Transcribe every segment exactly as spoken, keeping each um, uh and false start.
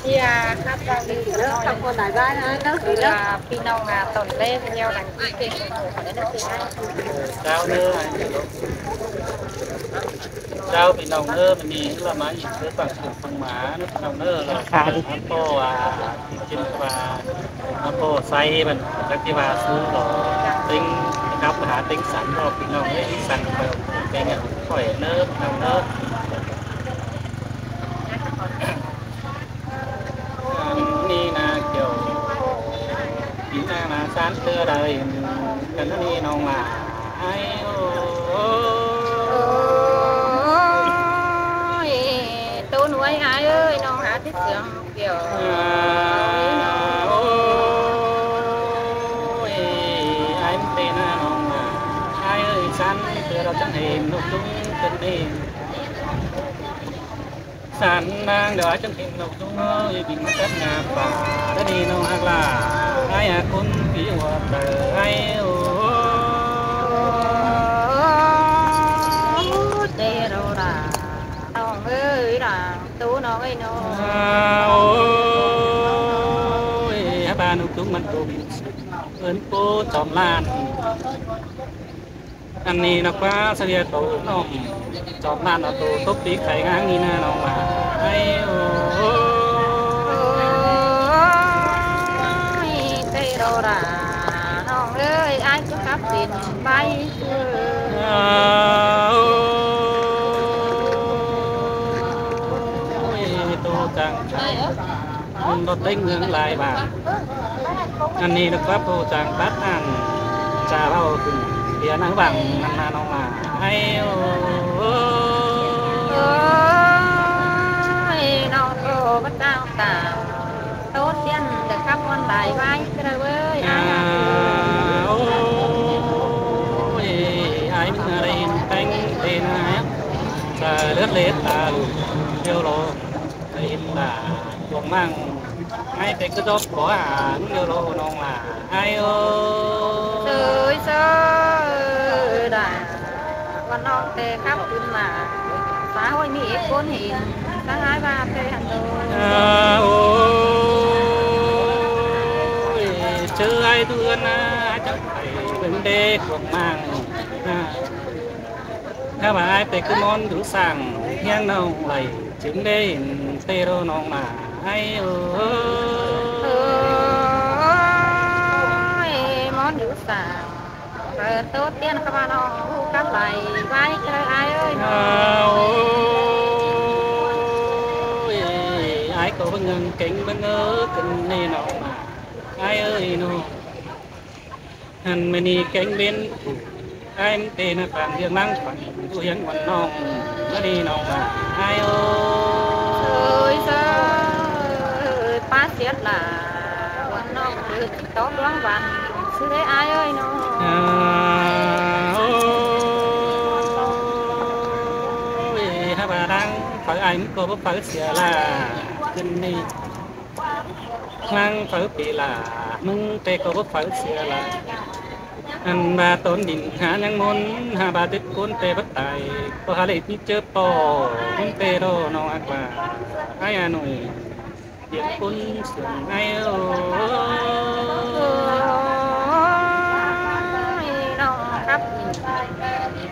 Thì à, hát vang đi. Ơ, khắp muôn đài bái ơ, ơ, ơ. Là phi nông à, tổn lễ với nhau đăng ký kênh ủng hộ để được phi hát. Chào nữa. Chào phi nông ơ, mình đi là máy nhìn cứ bằng sự phương má, nó phi nông ơ, là à, đi. Nó cô à, trên và nó cô say mình, các cái bà xuống đó, tính, khắp hà tính sẵn đó, phi nông ơ, sẵn đó, cái nhà khỏi nữa, phi nông ơ. Ăn ni na kiểu, ni na na sán tưa đời, cần ni nông mà ai ô. Ôi, tôi nuôi ai ơi, nông hả thích sướng kiểu. À, ôi, ai tên na nông mà ai ơi, sán tưa đời chẳng hề nông chúng cần đi. Săn đang đó chứng minh lộc chúng ơi, bình cắt nhà bà đã đi nông ác là ai à, con ký của tờ ai ô. Tê rô rà, nông ơi, đà, tú nông ơi, nông. À, ôi, hả bà nông chúng mình tù bình ơn cô chọn lan. Ăn ni nó quá sao giờ tổ nông chọn lan nó tổ tốc tí khay ngang ni na nông mà ai ô. Ôi, tê rô rà, nông ơi, ai cứ khắp tin bay. À, ôi, tô chàng trai. Nó tính ngưỡng lai bà. Ăn ni nó khắp tô chàng bát ăn. Chà bao khửng. Bia năng bằng năm na nông mà. Ai ô. Ôi, nông cô bắt tao tao. Tốt tiên được khắp muôn đài vai. Cái đó ơi, ai à. À, ôi, ai mình ở đây canh tên ai. Chà lướt lết ta lụt. Điều lô. Tên là Cuồng Măng. Ai tên cứ dốc có à, không điều lô nông là ai ô. Sơi sơ đà, con nông tê khắp cún mà. Xã hội Mỹ cốn hình, sáng ai ba tê hẳn đồ. À, ôi, chứ ai đứa na, chắc phải vấn đề Cuồng Măng. À. Hả bà ai tê cứ món đủ sàng, hiang nông lầy, chứng đê, tê rô nông mà, ai ơi. Ôi, món đủ sàng, rồi tốt tiên các bạn nông, hú cắp lầy, vai cái ai ơi. À, ôi, ai có bưng ngân kính bưng ơ, cưng nê nông mà, ai ơi nông. Hăn mê ni kéng bên, ai mê tê na pang hiêng lăng pang, tu hiêng quần nông, mê ni nông mà, ai ơi. Ơi, sao, pa siết là, quần nông, ư, tó quang văn, sư đấy ai ơi nông. À, ôi, hả bà đang, phải ai mê cô bố phải siết là, kinh ni. Hăng pháo pì lả, mưng tê cô bố pháo sia lả. Ăn ba tốn đỉnh há nhăng môn, há ba tết cốn tê bất tài. Cô há lệ tí chớ pò, mưng tê đô nông ác lả. Ai Hà Nội, điện cốn sướng ai ô. Nông khắp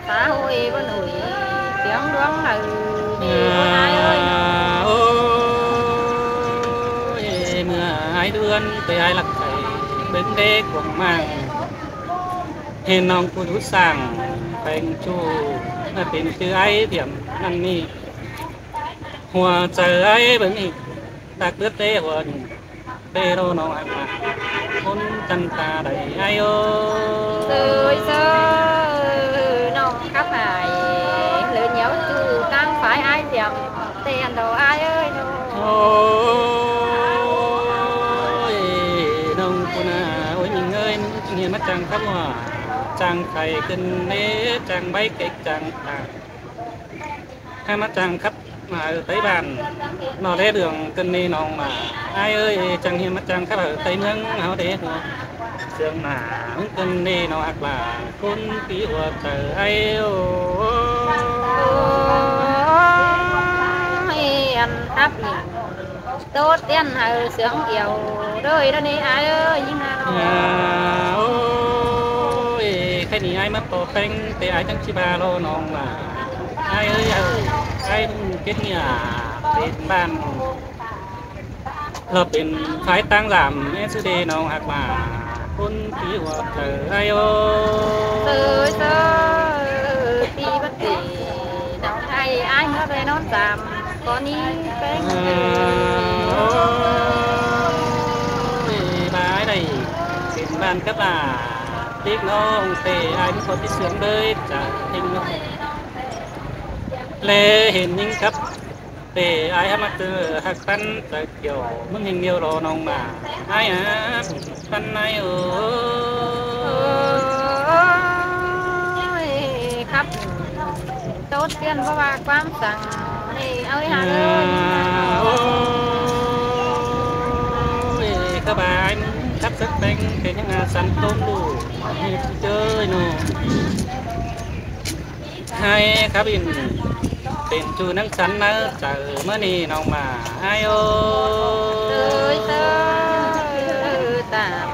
Xã hội bơ nủi tiếng đuống lờ đi. Ôi, ai ơi. À, ôi, mưa ai đuôn, tê ai lặc thầy, bến đê cuồng mang. Hên nòng cu đú sàng, phèng chu, nà pên chư ai tiệm năn ni. Hùa chư ai bến ni, đặc biệt đê hùa ni. Tê đô nông ác mạ, khốn chăn ta đảy ai ô. Sơi sơ, nông khắp hải, lỡ nhéo chư tăng phải ai diệm, tê ăn đồ ai ơi nô. Ôi, nông cô nà, ôi, nhìn ơi, nhìn mắt chàng khắp họa, chàng phải cân nế, chàng bay kịch, chàng tạc. Hai mắt chàng khắp mà ở Tây Bàn, nó lé đường cân ni nòng mà. Ai ơi, chàng hiền mắt chàng khắp ở Tây Mương, háo đế hùa. Sương mà, hứng cân ni nó ác là, khốn tí hùa trời ai ô. Ôi, ăn khắp nhìn. Tố tiên hảư sướng iẻo đôi đó nê ai ơi, nhưng mà nó. À, ôi, cái này ai mắc tô peng, tê ai chắng chi ba lô nong mà. Ai ơi, ai ơi, ai đừng kết nghĩa, bên bàn. Lọp pên phái táng giảm, ế sư đê nong hạc mà. Khốn tí hua tờ ai ơi. Tớ, tớ, tí bất kỳ, nong ai, ai ngó về nón giảm. Có ní peng. Ôi, bái đảy, pên bàn cấp à. Tiếp nó ông tê ai cũng có tí sướng đới, chả thinh nó. Lê hên những cấp, tê ai hăm mắc tư hạc tăn, chả kiểu, mưng hình nhiều lô nong mà. Ai à, tăn ai ơi. Ôi, khắp. Tố tiên bố bà quán sẵn. Ê, ơi, hà ơi. Ôi, các bà ai khắp sắc bánh, cái những, à, sẵn tôm đủ. Ê, chơi nô. Hai khắp in. Tên chu năng sẵn nơ, chả mơ nì nong mà. Ai ơi. Ơi, ơi, tạm.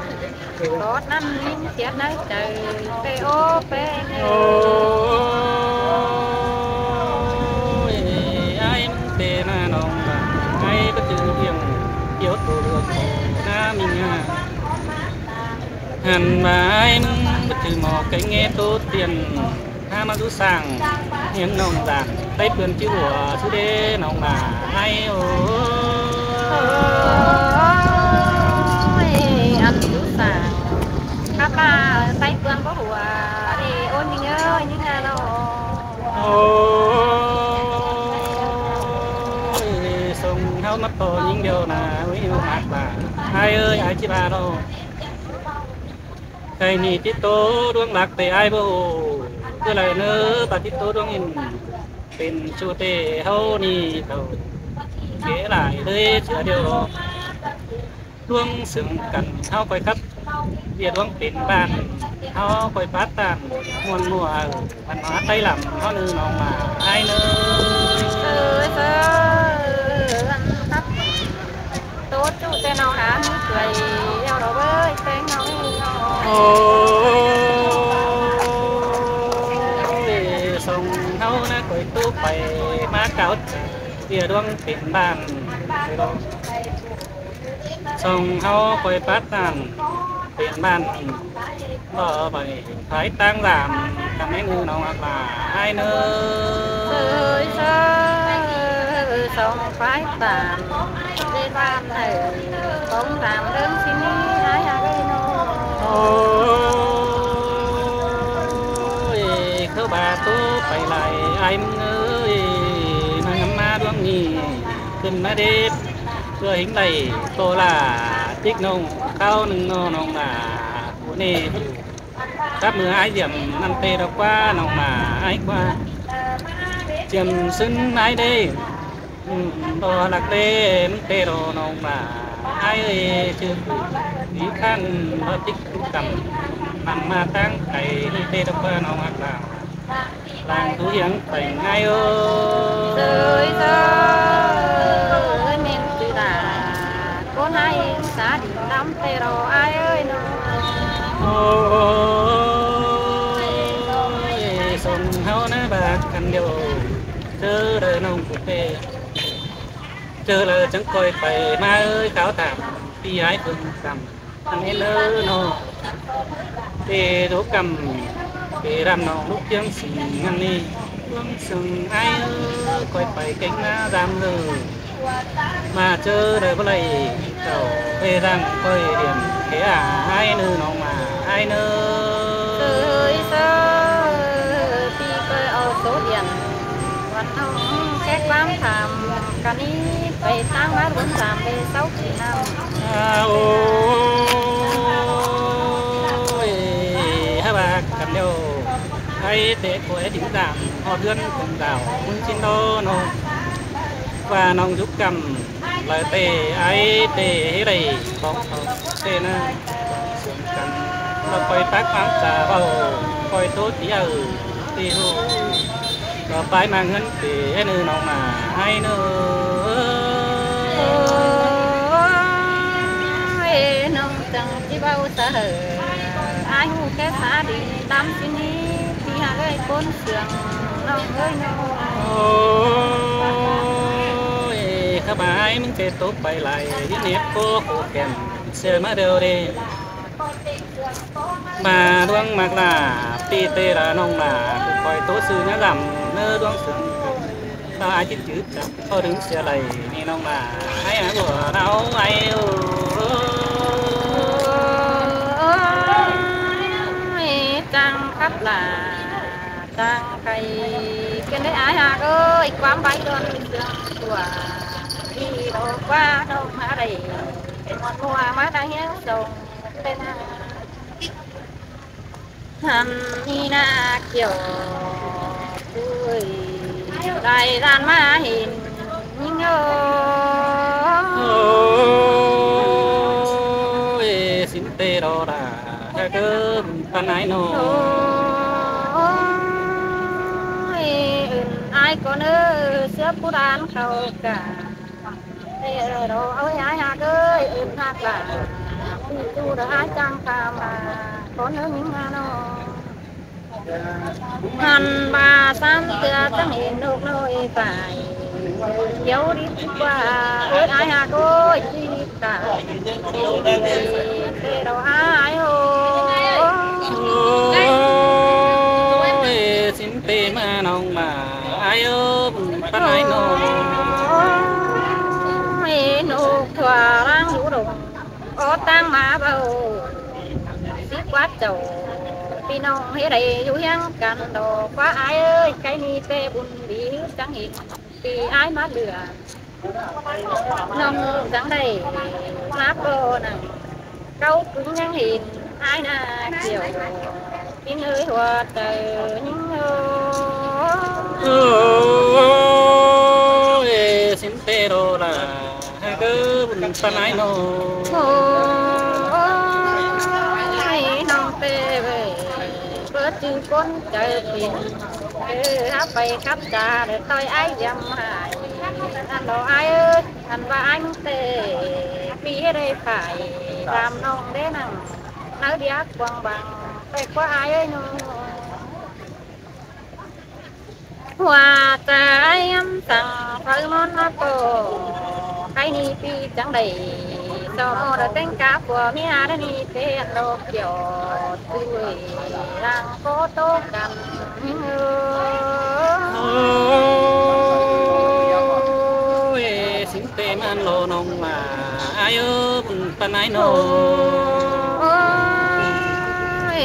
Có năm những chết nắng trời, pe ô, pe nghe. Ôi, ai mưng tê na nong mà, ai bất cứ tiếng, thiếu tổ được, na mình à. Hẳn mà ai mưng bất cứ mò cái nghe tốt tiền. Há ꞌmá dú sảng, hiến nong dản, tay pươn chứ hủa, chứ đế nong mà, ai ôi. Ôi, ăn dú sảng. Khắp ꞌmá, tay pươn bố hủa, đi ôn đi nhớ, những nhà đâu. Ôi, sống háo mắt to những điều nà, ôi, yêu mát bà. Ai ơi, ai chứ bà đâu. Khay ꞌnị tí tố ꞌluống ꞌlặc pê ai báu ꞌhụ. ꞌCứ lai ꞌnớ ꞌva tí tố ꞌluống in pên ꞌchu tê ꞌháu ꞌnị tảu. Kể lai ꞌlới sia điêu lo. ꞌLuống sương căn ꞌháu ꞌcoi khắp. ꞌViạk ꞌluống pên bản ꞌháu ꞌcoi pát tản ꞌmuôn ꞌmua. Văn hóa Tây lắm ꞌháu ꞌnư nong mà ai ꞌnớ. Ơ, ơ, ăn khắp. Tố ꞌchu tê nong hả, mí ꞌcới, eo đó bới, tê nong eo. Ôi, sống ꞌháu ꞌnớ ꞌcoi tố pay ꞌmá cáo ꞌviạk ꞌluống pên bản. Sống ꞌháu ꞌcoi pát tản pên bản. Báu ꞌvạy phái táng dảm, căn ꞌnị ꞌnư nong ꞌhặc ꞌva ai ꞌnớ. Sơi sơi, sống phái táng, đi ban thầy, sống dảm đơn xin đi, ai hả đi nô. Ôi, khứ ba tú pay lai ai ꞌmưng ơi, ꞌmá ngắm ꞌmá ꞌluống ꞌnị, khửn ꞌmá đếp, ꞌcọ hính đảy, ꞌcọ lả, chích nông, kháo ꞌnưng ꞌnọ nong mà, ꞌcọ ꞌnị, khắp ꞌmưa ai diệm ꞌnặn tê đó ꞌquá nong mà ai ꞌquá. Diệm ꞌsứn ai đê. Ừ, ꞌto ꞌlặc đê ꞌmứng tê đó nong mà ai ơi, ꞌchư đi khăn ꞌva chích ꞌcắm. ꞌMắn ꞌmá táng cay ꞌmứng tê đó ꞌquá nong ꞌhặc ꞌva. Lăng tú hiếng pay ai ơi. Sơi sơi, ơi, mình từ đã. Con ai xa đi lắm tê đó ai ơi nô. Ôi, sống ꞌháu ꞌnớ bác căn điêu. ꞌChớ đơi nong cú tê. ꞌChớ đơi chắng ꞌcoi pay ꞌmá ơi, cáo tham, ꞌpi ai phương tham. Ăn ên ơ nô. Tê dố căm, tê đăm nong lúc tiếng sưng ngăn ni. Phương sưng ai ơ, ꞌcoi pay kéng ná dăm lơ. ꞌMá ꞌchớ đơi báu đảy, chảu, tê dăng ꞌcoi điện, thế à, ai ꞌnư nong mà, ai ꞌnư. Sơi sơi, ꞌpi ꞌcoi au số điện. Quan nong, ké ꞌquám tham, căn ꞌnị pay táng ꞌmá ꞌluống tham pê sáu kỷ năm. À, ôi, há bác căn điêu. Ai tê ꞌcoi đính dảm, ꞌhọt ꞌhướn tông đảo, ꞌmứng ꞌchí ꞌnọ nô. ꞌVa nong dú căm, lai tê, ai tê, hế đảy, bóng, bóng, tê ꞌnớ. Sương căn, ꞌva ꞌcoi pák ꞌmáng chả báu, ꞌcoi tố tí au, tí ꞌhụ. ꞌVa pái ꞌmá ꞌngớn tê, ên ơ nong mà, ai ꞌnớ. Ơ, ai ꞌhụ kẻ ta đi tắm ꞌsịn ꞌnị, ꞌpi ꞌhặc ơi ꞌcốn sương ꞌnọng ơi ꞌnớ. Ôi, khắp ai ꞌmứng ꞌchẹ tốc pay lai, ꞌdệt ꞌnép ꞌcọ khổ kẻm, sia ꞌmá điêu đi. ꞌMá ꞌluống ꞌmặc ꞌla, ꞌpi ꞌtẹ ꞌla ꞌnọng ꞌla, ꞌcọ khỏi ꞌtố sư ꞌnhá dăm, ꞌnớ ꞌluống sương. ꞌTo ai ꞌchí chứ chăm, ꞌcọ đương sia lai, ꞌnị ꞌnọng ꞌla, ai ꞌhặc ꞌcọ ꞌnáo ai ơ. Ôi, chắng khắp ꞌla, chắng khay, ꞌcốn đảy ai ꞌhặc ơi, ꞌquám bái đón sương tua, đi đô ꞌquá ꞌnọng ꞌmá đảy, ꞌmuôn ꞌmua ꞌmá đảy hiếng sông, ꞌtẹ ꞌna. Hăn ꞌnị ꞌna kiẻo ꞌtui, lai ꞌlan ꞌmá hên ꞌnhính ơ. Ôi, sín ꞌtẹ ꞌlạ, ꞌhặc ơ, ꞌpăn ai ꞌnớ. Ôi, ứn ai ꞌcọ ꞌnớ, sia ꞌpú đan khảu cả. Ê, ơ, ꞌlạ, ôi, ai ꞌhặc ơi, ứn ꞌhặc ꞌla. ꞌPi ꞌchu đa ai chắng khả ꞌmá, ꞌcốn ꞌnớ ꞌnhính ꞌna ꞌnớ. Hăn ꞌva ꞌsán ꞌtưa chắng hên ꞌnộc ꞌnọi pay. Kiẻo đi ꞌquá, ôi, ai ꞌhặc ơi, ꞌchí ta. Ê, ꞌlạ, ai ơ. Ôi, sín ꞌtẹ ꞌmá ꞌnọng ꞌmá, ai ơ, ꞌpăn ai ꞌnớ. Ôi, ꞌnộc ꞌtưa ꞌláng dú đông, ók ꞌtáng ꞌmá báu. Síp ꞌquá chảu, ꞌpi ꞌnọng ꞌhế đảy dú hiếng căn đo ꞌquá ai ơi, khay ꞌnị ꞌtẹ bun đi chắng hên, ꞌpi ai ꞌmá lưa. ꞌNọng chắng đảy ꞌmá ꞌcọ ꞌnặn, cáu ꞌcứn ꞌnhắng hên ai ꞌna kiẻo, ꞌpi ơi ꞌhua chaư ꞌnhính ơ. Ôi, sín ꞌtẹ ꞌlạ, ꞌhặc ơ, ꞌpăn ai ꞌnớ. Ôi, ꞌnọng ꞌtẹ ơi, báu ꞌchư ꞌcốn chaư pên. Ơ, hák pay khắp cha đảy ꞌtoi ai dăm hại. Ăn lo ai ơi, ăn ꞌva ai ꞌmứng ꞌtẹ, ꞌpi ꞌhế đảy phải, tam ꞌnọng đé ꞌnặn. Náo điác quang bằng, ꞌtẹ ꞌquá ai ơi ꞌnớ. ꞌHua chaư ai ꞌnhắm săng pháư ꞌmón ꞌmá ꞌpọ. Khay ꞌnị ꞌpi chắng đảy so ꞌmo đa ꞌtếng cá pua ꞌmí ha đa ꞌnị ꞌtẹ ăn lo kiẻo. Tui lăng ꞌcọ ꞌtố căn. Ôi, sính ꞌtẹ ꞌmắn lo ꞌnọng ꞌmá, ai ơ, ꞌpứng ꞌpắn ai ꞌnớ. Ôi,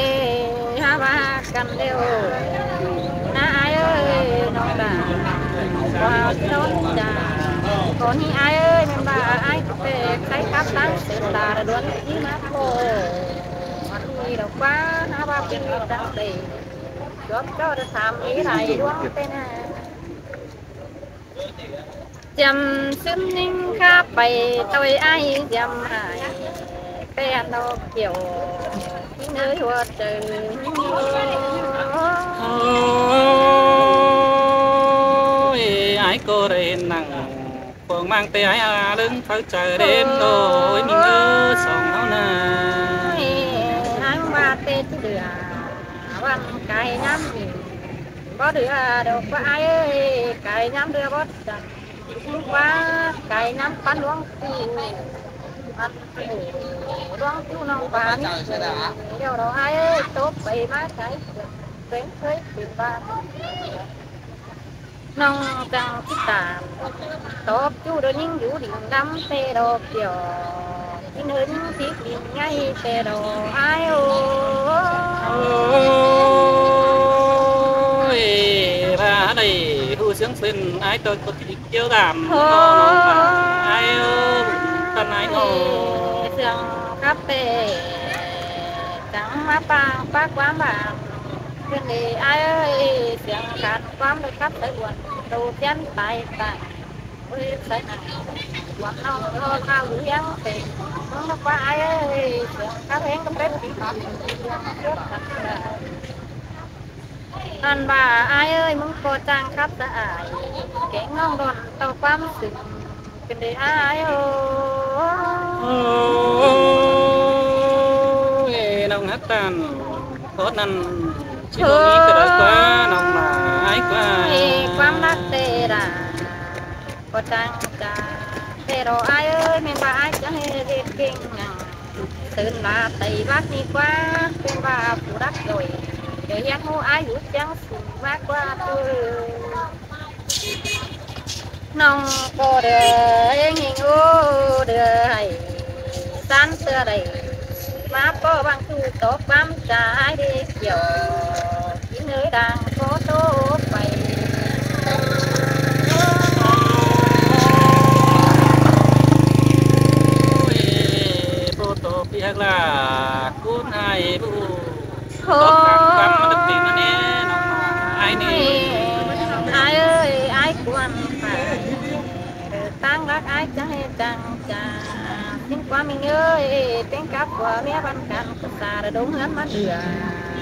ha ꞌva căn ꞌlẹo. ꞌNa ai ơi, ꞌnọng ta ꞌva ꞌtốn cha. ꞌCọ ꞌnị ai ơi, ꞌmen ꞌva ai ꞌtẹ ꞌchái cắp ꞌtáng sên ta đuôn ꞌnị ꞌmá ꞌpọ. ꞌMắn ꞌnị đa ꞌquá, ha ꞌva ꞌpi ꞌtáng đảy. Chót ꞌchọ đa tham ꞌmí lai ꞌluống ꞌtẹ ꞌna. Chăm sứm ꞌnhính khá pay ꞌtoi ai dăm hại. ꞌTẹ ăn lo kiẻo. ꞌNới ꞌhua chaư. Ôi, ai ꞌcọ đảy nẳng. Cuông ꞌmáng ꞌtẹ ai a ꞌlớng pháư chaư đêm đô, ôi, ꞌmí ꞌngớ song ꞌháu ꞌna. Ôi, ꞌháng ꞌva ꞌtẹ ꞌchí đưa, ꞌvặn cai ꞌnhám ỉn. Báu đưa độc ꞌquá ai ơi, cai ꞌnhám đưa bót chăng. ꞌQuá cai ꞌnhám ꞌpắn ꞌluống ꞌchu. ꞌPắn ꞌchu, ꞌluống ꞌchu ꞌnọng ꞌpắn. ꞌLẹo đo ai ơi, tốc pay ꞌmá cai. Pên ꞌkhới pên ꞌva. ꞌNọng chắng ꞌchí tam. Tóp ꞌchu đa ꞌnhính dú đin đăm ꞌtẹ đo kiẻo. ꞌChí ꞌnớ ꞌnhính thíp đin ꞌngáy ꞌtẹ đo ai ơ. Ôi, ꞌva đảy ꞌhụ ꞌsướng sên ai ꞌtoi ꞌcột thíp kiêu đam. Ôi, ai ơ, ꞌpắn ai ꞌnớ. Sương khắp ꞌtẹ. Chắng ꞌmá pang ꞌpá ꞌquám bang. ꞌChớ ꞌnị ai ơi, sương khăn ꞌquám đảy khắp ꞌtoi buôn. Tô phiến tai tai. Ôi, sai nẳng. ꞌQuám ꞌnọng ꞌló ꞌnáo dú ꞌhiếng ꞌtẹ. ꞌMắn ꞌnớ ꞌquá ai ơi, sương khắp ꞌhéng cắp pét. Ăn ꞌva ai ơi, ꞌmứng ꞌcọ chắng khắp ta ai. Kéng ꞌnọng đon ꞌtoi ꞌquám sương. Kên đảy ai ơ. Ôi, ꞌTan ꞌcốn ꞌnặn ꞌchí ꞌhụ ꞌmí ꞌcọ đảy ꞌquá ꞌnọng ꞌmá ải ꞌquá. ꞌQuám ꞌlặc ꞌtẹ đa ꞌcọ chắng chả ꞌtẹ ꞌló ải ơi, ꞌmen ꞌva ải chắng ꞌhế ꞌdệt ꞌkeng ꞌnăng. Sưn ꞌva Tây Bắc ꞌnị ꞌquá, ꞌmen ꞌva phủ đắc ꞌlới, ꞌdệt ꞌhiến ꞌhụ ải ꞌhụ chắng sung ꞌmá ꞌquá ꞌtưa. ꞌNọng ꞌcọ đảy ꞌhịn ꞌhụ đảy ꞌhại, ꞌsán ꞌtưa đảy ꞌmá ꞌpọ ꞌváng ꞌchu tó ꞌquám chả ải đi kiẻo, kin ới đang ꞌcọ ꞌtố pay. Ôi, ꞌpộ ꞌtố pi ꞌhặc ꞌlạ, ꞌcốn ải ꞌhụ. ꞌHới, ꞌcắm ꞌcắm ꞌmá độc tính ꞌnớ ꞌnê, ꞌnọng ꞌmá ải ꞌnị. Ải ơi, ải ꞌquám ải, ꞌtáng ꞌlặc ải chắng ꞌhế chắng chả. ꞌSịn ꞌquám ꞌmí ơi, ꞌtếng cắp ꞌquá ꞌmía ꞌvắn căn ꞌcọ sa đa đống ꞌhướn ꞌmắn ꞌlứa.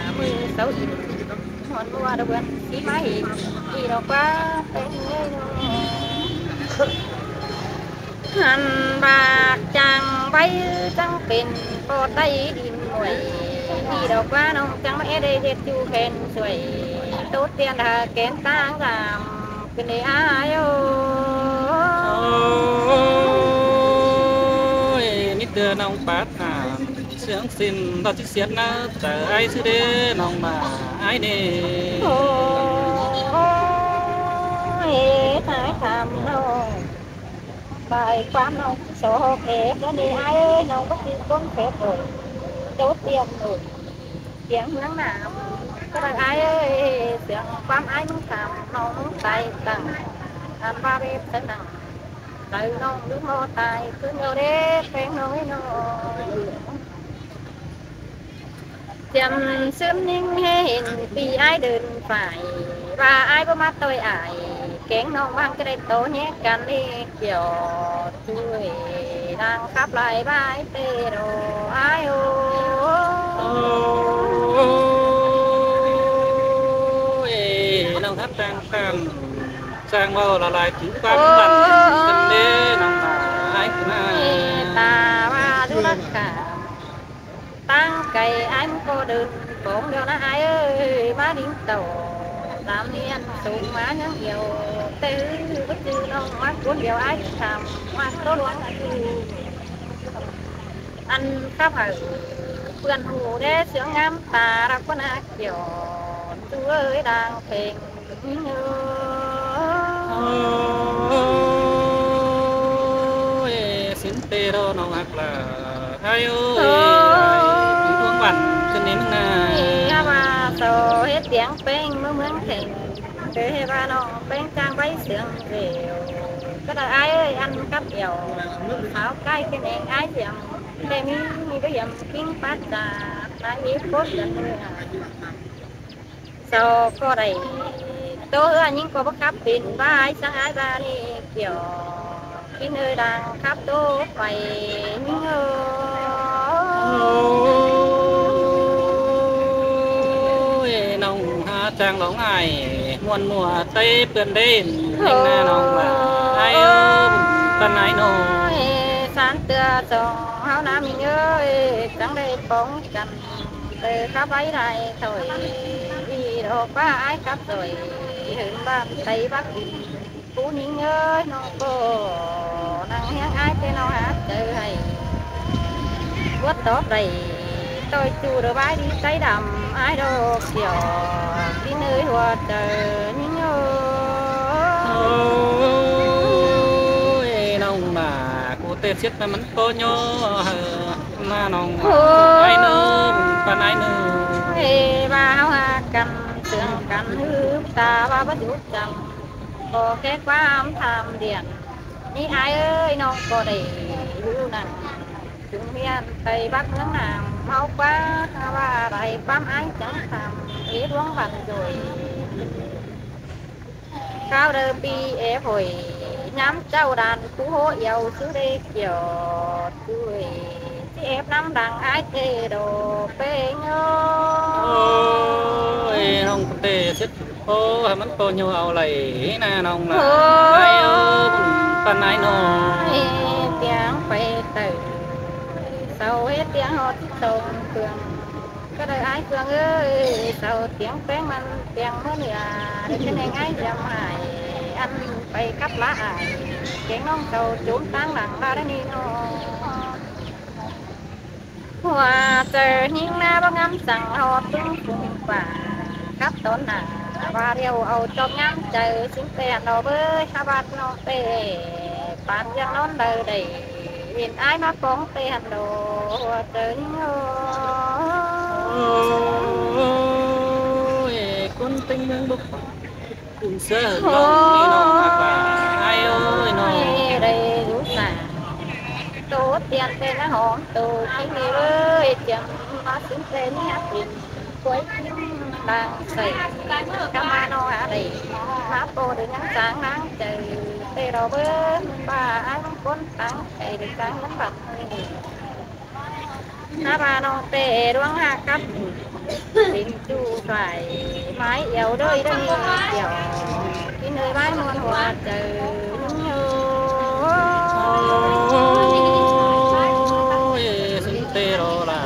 ꞌMự sáu ỉn ꞌhọn ꞌmua đa bươn sí ꞌmá ỉn, ꞌnị ꞌló ꞌquá ꞌtếng ơi ꞌnọ. ꞌHăn bác chắng vảy chắng pên ꞌpọ ꞌTáy đin muối, ꞌnị ꞌló ꞌquá ꞌnọng chắng ꞌmá é đảy ꞌdệt ꞌchu khen suối, ꞌtố tiên đa kén ꞌtáng dăm ꞌcứn đảy ải ơi. Ôi, ꞌmí ꞌtưa ꞌnọng pát ꞌnặn, ꞌsướng ꞌsịn ꞌtó ꞌchí siết ꞌnớ, chả ải ꞌsứ đé, ꞌnọng ꞌmá ải ꞌnị. Ôi, ải tham ꞌnọng, ải ꞌquám ꞌnọng sổ hộp ép ꞌnớ ꞌnị ải ơi, ꞌnọng báu ꞌchư ꞌcốn phép ꞌnọi, ꞌtố tiên ꞌnọi, tiếng ꞌmướng ꞌnặm. ꞌCọ đảy ải ơi, ꞌsướng ꞌquám ải ꞌmướng tham ꞌnọng ꞌmướng tai tẳng, ꞌnặn ꞌva bếp sớ nẳng, tai ꞌnọng ꞌlứm ꞌmo tai ꞌcứn ꞌnớ đé, ꞌpéng ꞌnọng ới ꞌnọ. Chiêm ꞌsướng ꞌnhính ꞌhế hên ꞌpi ải đưn phải, ꞌva ải báu ꞌmá ꞌtoi ải, kéng ꞌnọng ꞌváng ꞌchớ đảy ꞌtố ꞌnhé căn đi kiẻo, ꞌchưa đang khắp lai ꞌva ải ꞌtẹ ꞌló ải ơi. Ôi, ꞌnọng khắp ꞌtáng ꞌtáng, chắng ꞌvạu ꞌlạ lai chứ ꞌquám ꞌvắn căn đé, ꞌnọng ꞌmá ải ꞌcứn ꞌnớ. Ta ꞌva ꞌdứ ꞌlặc cả. ꞌTáng cay ải ꞌmắn ꞌcọ đưn cỏng điêu ꞌnớ ải ơi, ꞌmá đin tảu, tam ꞌniên sung ꞌmá ꞌnhắng điêu, té ư báu ꞌchư ꞌnọng ꞌmá ꞌcốn điêu ải tham, ꞌmá ꞌtố ꞌluống ꞌchư. Ăn khắp hảư ꞌpưa ꞌhụ đé ꞌsướng ngắm ta ꞌlạ ꞌcốn ꞌnạ kiẻo, ꞌchu ơi đang pheng. Ôi, ꞌsịn ꞌtẹ ꞌló ꞌnọng ꞌhặc ꞌlạ, ải ơi, ải ꞌhụ ꞌvắn ꞌcứn ꞌnị ꞌnớ. ꞌNhá ꞌva sau ꞌhế tiếng ꞌpéng ꞌmướng ꞌmướng thẻng, ꞌtẹ ꞌhế ꞌva ꞌnọng ꞌpéng chắng vảy ꞌsướng dẻo. ꞌCọ đảy ải ơi, ăn cắp ẻo, kháo cai ꞌcứn ꞌnẹng ải hiêm, ꞌtẹ ꞌmí ꞌmí báu hiêm ꞌkính pát chả, nái ꞌmí cốt căn ꞌmưa. Sau ꞌcọ đảy ꞌtố ꞌhứa ꞌnhính ꞌcọ báu khắp pên ꞌva ải chắng ải ꞌva ꞌnị kiẻo, kin ơi đang khắp ꞌtố pay ꞌnhính ơi. Ôi, ꞌnọng hák chắng lỏng ải, ꞌmuôn ꞌmua ꞌtẹ ꞌpưa đêm, ꞌnhính ꞌnớ ꞌnọng ꞌmá ải ơi, ꞌpưa ải ꞌnọ. Ôi, ꞌsán ꞌtưa chong ꞌháu ꞌnặm ꞌnhính ơi, chắng đảy póng căn. Tơ khắp ải lai thôi, đi đó ꞌquá ải khắp rồi, hên ꞌván Tây Bắc đi. Phú ꞌnhính ơi, ꞌnọng ꞌcọ nẳng ꞌhiếng ải ꞌtẹ ꞌnọng hák chaư ải. Bớt tóp đảy, ꞌtoi ꞌchu đa ꞌvái đi Tây Đăm, ải đo kiẻo, đi nơi hua chaư ꞌnhính ơi. Ôi, ꞌnọng ꞌmá, ꞌcọ ꞌtẹ siết ꞌnặn ꞌmắn ꞌcọ ꞌnhó, ꞌmá ꞌnọng ꞌmá. Ôi. Ải ꞌnưng, ꞌpưa ải ꞌnưng. Ê, ꞌva ꞌháu hák căn, ꞌsướng căn ꞌhứ ta ꞌva báu dú chăm. ꞌCọ khék ꞌquám tham điên. ꞌNị ải ơi, ꞌnọng ꞌcọ đảy ꞌhụ nẳng. Chúng miền Tây Bắc ꞌmướng ꞌnặm ꞌháu ꞌquá, ꞌva đảy ꞌquám ải chắng tham, ê ꞌluống ꞌvắn rồi. Kháo đaư ꞌpi ép ꞌhội, ꞌnhám ꞌchạu đan phú ꞌhố iêu ꞌsứ đê kiẻo ꞌchư ꞌchí ép ꞌnắm đăng ải ꞌtẹ đo ꞌpéng ơi. Ôi, ꞌnọng ꞌcọ ꞌtẹ siết ꞌpưa ꞌmắn ꞌcọ ꞌnhó au đảy ꞌnớ ꞌnọng ꞌmá. Ôi. Ải ơi, ꞌpưa ải ꞌnọ. Ê, tiếng pay tảy, sau ꞌhế tiếng ꞌhọt ꞌsịn sông phương. Đảy ải Phương ơi, sau tiếng peng ꞌmắn piêng ꞌmứa ꞌnịa, đảy ꞌchớ ꞌneng ải dăm ải, ăn pay cắp lá ải, kéng ꞌnọng sau chốm ꞌtáng lăng ꞌva đảy ꞌnị ꞌnọ. ꞌHuá chaư ꞌhịn ꞌná báu ngắm săng ꞌhọt ꞌpứng phung pả, cắp tón nả ꞌva ꞌlẹo au chóp ngắm chaư sính pên lo bới hák bát ꞌnọng ꞌtẹ, pang ꞌviạk ꞌnón đaư đảy hên ải ꞌmá póng pên lo. ꞌHuá chaư ꞌhịn ơi, ꞌcốn ꞌtếng ꞌmướng bốc phả, ꞌcốn ꞌsứa hơng ꞌlọng ꞌnị ꞌnọng ꞌmá pả, ải ơi ꞌnọng. Đảy dú sả tô tiên pên ꞌná hóm tô ꞌkhính ꞌnị ơi, chiêm ꞌmá sính pên ꞌnị hák pên quái ꞌkhính đang sảy, cắp ꞌmá ꞌnọng hák đảy ꞌmá pô đảy ꞌnhắng sáng ꞌnáng chaư ꞌtẹ lo bới, ꞌva ải ꞌcốn ꞌtáng ꞌtẹ đảy ꞌtáng ꞌnhắng bát ꞌnị. ꞌNá ꞌva ꞌnọng ꞌtẹ ꞌluống hák cắp, pên ꞌchu thoải mái eo đới đới ꞌnị, eo ꞌnị ꞌnới bái ꞌmuôn ꞌhuá chaư ꞌnị ơi. Ôi, sính ꞌtẹ lo lả,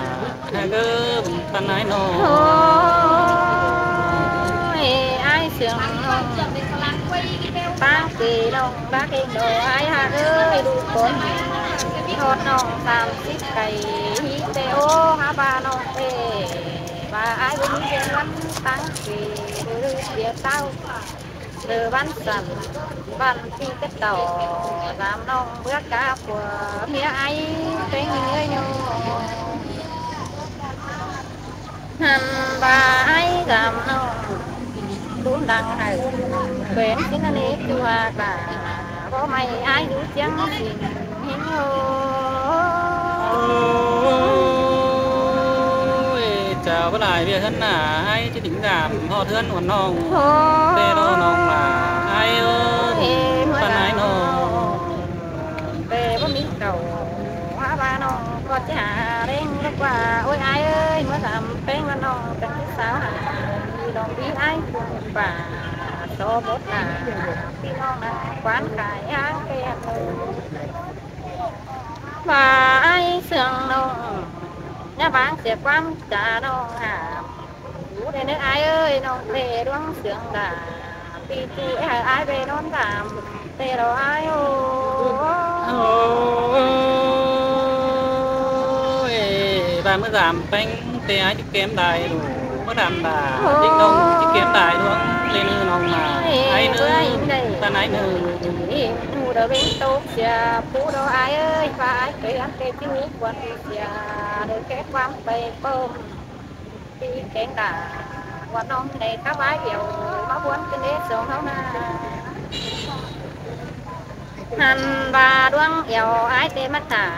hák ơi, ꞌpắn ải ꞌnọng. Ôi, ải Sương ꞌnọng, ꞌtáng ꞌquí ꞌnọng bác ꞌhêng lo ải hák ơi, đu cón ꞌnị ꞌhọt ꞌnọng sam síp cay ꞌhí ꞌtẹ ố, hák ꞌva ꞌnọng ꞌtẹ ꞌva ải báu ꞌmí ꞌviạk ꞌngắn ꞌtáng ꞌquí, đu đu sia ꞌtáo. Đơ ꞌvắn săn, ꞌvắn ꞌpi cắp tảu, dăm ꞌnọng bứa cá pua ꞌmía ải peng ꞌnị ơi ꞌnọng. Hăn ꞌva ải dăm ꞌnọng, đun lăng hảư peng sính ꞌnị ꞌchua ꞌva, báu ꞌmí ải dú ꞌchiếng sính ꞌhêng ꞌnọng. Ôi, chảu báu đảy ꞌviạk ꞌhướn nả, ải ꞌchí đing dăm ꞌhọt ꞌhướn ꞌmuôn ꞌnọng. Ôi, ꞌtẹ lo ꞌnọng lả, ải ơi, ꞌpắn ải ꞌnọng. ꞌTẹ báu ꞌmí cảu, hák ꞌva ꞌnọng ꞌcọ ꞌchí hả ꞌlẹng lốc ꞌva. Ôi ải ơi, ꞌmứa dăm peng ꞌva ꞌnọng chắng ꞌchí sáo hả, ꞌnọng đi ải Phương pả, so bốt nả ꞌpi ꞌnọng nẳng quán khai háng pên ꞌnị. ꞌVa ải Sương ꞌnọng, ꞌnhá báng sia ꞌquám chả ꞌnọng hả. Ú đe ꞌnớ ải ơi, ꞌnọng ꞌtẹ ꞌluống Sương đa. ꞌPi ꞌchu é hảư ải ꞌvạy ꞌnón dăm ꞌtẹ lo ải ơi. Ôi, ꞌva ꞌmứa dăm peng ꞌtẹ ải ꞌchí kém đai đu, ꞌmứa dăm đa, đing ꞌnọng ꞌchí kém đai đu, ꞌtẹ ꞌnư ꞌnọng nả, ải ꞌnư, ꞌpắn ải ꞌnư. ꞌNụ đaư ꞌvến tốc sia, pú đaư ải ơi, ꞌva ải pay ăn ꞌtẹ ꞌchí ꞌhụ quan sia, đaư ké ꞌquám pay ꞌpơm. ꞌPi kéng đa, ꞌva ꞌnọng ꞌnị cắp ải eo, ꞌmá ꞌhuôm kin đé sông ꞌháu nả. Hăn ꞌva ꞌluống eo ải ꞌtẹ ꞌmá thả,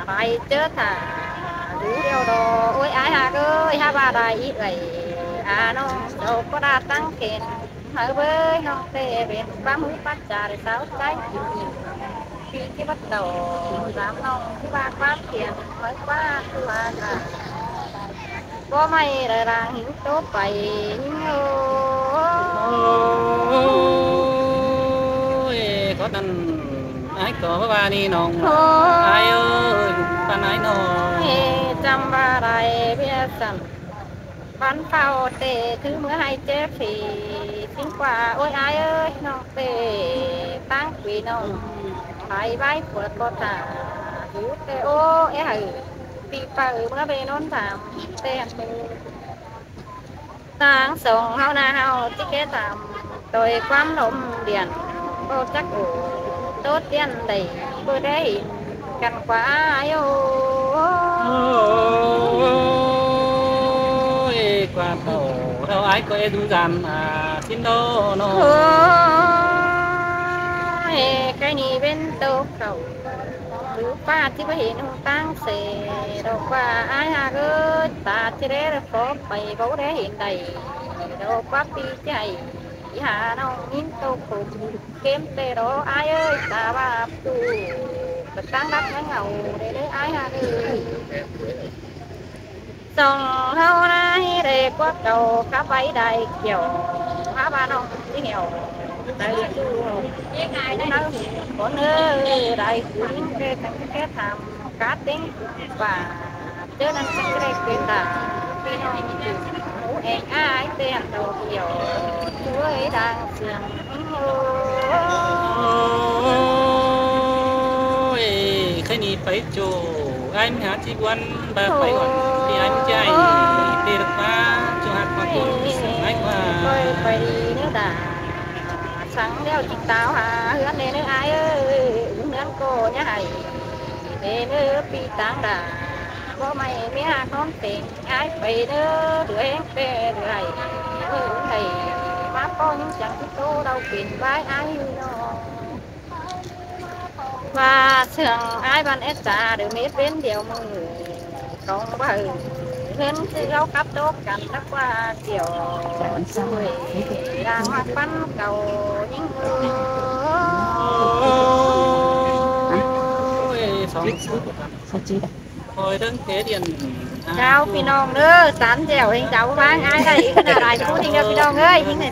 ꞌvạy ꞌchớ thả, dú eo đo, ôi ải hák ơi, hák ꞌva đai í ꞌvạy, a ꞌnọng sau ꞌcọ đa ꞌtáng khen, hảư bới ꞌnọng ꞌtẹ pên ꞌquám ꞌhứ ꞌpắn chả đảy sáo ꞌchái. ꞌPi ꞌchí bắt đầu, dăm ꞌnọng ꞌchí ꞌva ꞌquám khen, hảư ꞌquám ꞌchí ꞌva nả. Báu ꞌmí đaư đang hính tốc pay ꞌnị ơi. Ôi, khót ꞌnặn ải ꞌcọ báu ꞌva ꞌnị ꞌnọng. Ôi, ải ơi, ꞌpắn ải ꞌnọng. Chăm ꞌva đai ꞌviạk săn. ꞌVắn ꞌphạo ꞌtẹ thứ ꞌmứa ꞌhại ché phi, sính ꞌquá, ôi ải ơi, ꞌnọng ꞌtẹ ꞌtáng ꞌquí ꞌnọng, ải ꞌvạy pua ꞌcọ thả, dú ꞌtẹ ố, é hảư ꞌpi phaư ꞌmứa ꞌvạy ꞌnón dăm ꞌtẹ ꞌnị. ꞌTáng sông ꞌháu nả ꞌháu ꞌchí ké dăm, ꞌtoi ꞌquám lôm điện, báu chắc ổ, ꞌtố tiên đảy, báu đé hên, căn ꞌquá ải ơi. Ôi, ꞌquá tảu, ꞌtạu ải ꞌcọ é dú dăm, a, sính đô ꞌnọng. Ôi, cái ꞌnị ꞌvến tốc khảu, dú ꞌpá ꞌchí báu hên ꞌhung ꞌtáng sẻ, đaư ꞌquá ải hák ơi, ta ꞌchí đé đaư phó pay báu đé hên đảy, đaư ꞌquá ꞌpi ꞌchí hảư, hả ꞌnọng ꞌnghín tốc khảu, kém ꞌtẹ đo ải ơi, ta ꞌva ꞌtụ, báu ꞌtáng đắc ꞌnhắng au, đé đé ải hák ơi. Sông ꞌháu nả hí đảy ꞌquá cảu cắp ꞌvạy đai kiẻo, hák ꞌva ꞌnọng ꞌchí hẻo, đảy ꞌchu, ꞌnớ, ꞌcốn ơi, đảy ꞌchu ꞌnhính ké tắng ké tham, cá ꞌtếng, ꞌva Chớ ꞌnặn chắng đảy pên đả ꞌpi ꞌnọng ꞌhụ eng ải ꞌtẹ đau thiẻo, ꞌchưa ꞌdáng siêng. Ôi, ꞌkhạy ꞌnị pay ꞌchu, ải ꞌmí hák ꞌchí ꞌguan, ꞌva pay ꞌhọn, ꞌpi ải ꞌmí ꞌchí ải, ꞌtẹ đắc ꞌva, ꞌchu hák ꞌhọn ꞌtẹ siêng ải ꞌva. Pay, pay ꞌnéo đả, săng ꞌlẹo ꞌchí táo ha ꞌhướn ꞌnê ꞌnớ ải ơi, ứn ꞌhướn ꞌcọ ꞌnhá hảy, ꞌnê ꞌnớ ꞌpi ꞌtáng đả, báu ꞌmí ꞌmí hák ꞌhón têng, ải pay ꞌnớ, đuổi ꞌhéng ꞌpẹ đuổi hảy, ꞌhướn hảy, ꞌmá ꞌpo ꞌnhắng chắng ꞌchí ꞌtố đau pên bái ải ꞌnọ. ꞌVa siêng ải băn é ta đảy mết pên điêu ꞌmự, tong ꞌva ꞌhướn ꞌchí ꞌháu cắp ꞌtố căn đắc ꞌva điêu, ꞌchưa ꞌdáng ꞌmặc ꞌpắn cau ꞌnhính ꞌmự. Ôi, song ôi, đơng thế điện. Chao ꞌpi ꞌnọng ꞌnớ, sán dẻo ꞌhêng chao ꞌváng ải đảy, ꞌkhớn đảy ꞌcú ꞌnhính ꞌnớ ꞌpi ꞌnọng ơi, ꞌhính ꞌnớ.